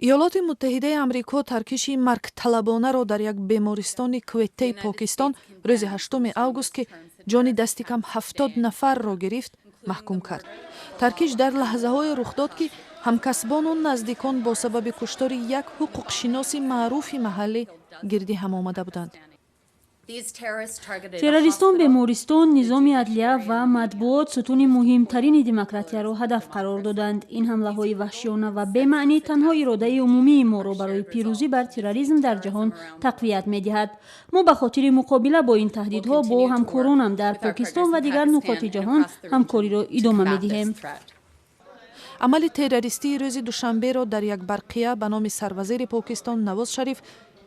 Иёлоти Муттаҳидаи Амрико таркиши маргталабонаро дар як бемористони Кветтаи Покистон рӯзи 8 август, ки ҷони дасти кам 70 нафарро гирифт, маҳкум кард. Таркиш дар лаҳзаҳое рух дод, ки ҳамкасбону наздикон бо сабаби куштори як ҳуқуқшиноси маъруфи маҳаллӣ гирди ҳам омада буданд. Террористон бемористон, низоми адлия ва матбуот, сутуни муҳимтарини демократияро ҳадаф қарор доданд. Ин ҳамлаҳои ваҳшиёна ва бемаънӣ танҳо иродаи умумии моро барои пирӯзӣ бар терроризм дар ҷаҳон тақвият медиҳад. Мо ба хотири муқобила бо ин таҳдидҳо бо ҳамкоронам дар Покистон ва дигар нуқоти ҷаҳон ҳамкориро идома медиҳем. Амали террористии рӯзи душанберо дар як барқия ба номи сарвазири Покистон Навоз Шариф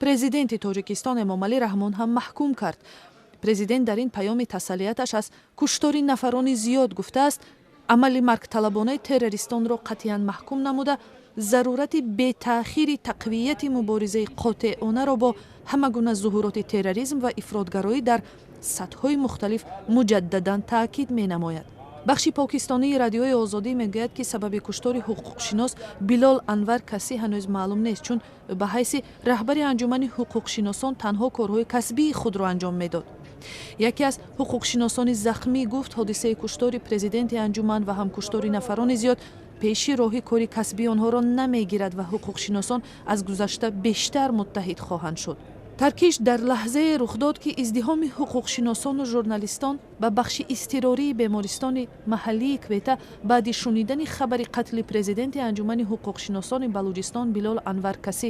президенти Тоҷикистон Эмомалӣ Раҳмон ҳам маҳкум кард. Президент дар ин паёми тасаллияташ аз куштори нафарони зиёд гуфтааст, амали маргталабонаи террористонро қатъиян маҳкум намуда, зарурати бетаъхири тақвияти муборизаи қотеонаро бо ҳама гуна зуҳуроти терроризм ва ифротгароӣ дар сатҳҳои мухталиф муҷаддадан таъкид менамояд. Бахши покистонии Радиои Озодӣ мегӯяд, ки сабаби куштори ҳуқуқшинос Билол Анвар Касӣ ҳанӯз маълум нест, чун ба ҳайси раҳбари анҷумани ҳуқуқшиносон танҳо корҳои касбии худро анҷом медод. Яке аз ҳуқуқшиносони захмӣ гуфт, ҳодисаи куштори президенти анҷуман ва ҳам куштори нафарони зиёд пеши роҳи кори касбии онҳоро намегирад ва ҳуқуқшиносон аз гузашта бештар муттаҳид хоҳанд шуд. Таркиш дар лаҳзае рух дод, ки издиҳоми ҳуқуқшиносону журналистон ба бахши изтирории бемористони маҳаллии Квета баъди шунидани хабари қатли президенти анҷумани ҳуқуқшиносони Балуҷистон Билол Анвар Касӣ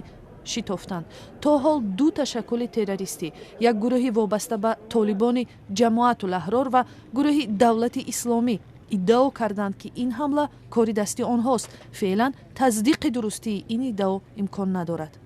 шитофтанд. То ҳол ду ташаккули террористӣ, як гурӯҳи вобаста ба толибони Ҷамоатул Аҳрор ва гурӯҳи Давлати Исломӣ, иддао карданд, ки ин ҳамла кори дасти онҳост. Феълан тасдиқи дурустии ин иддао имкон надорад.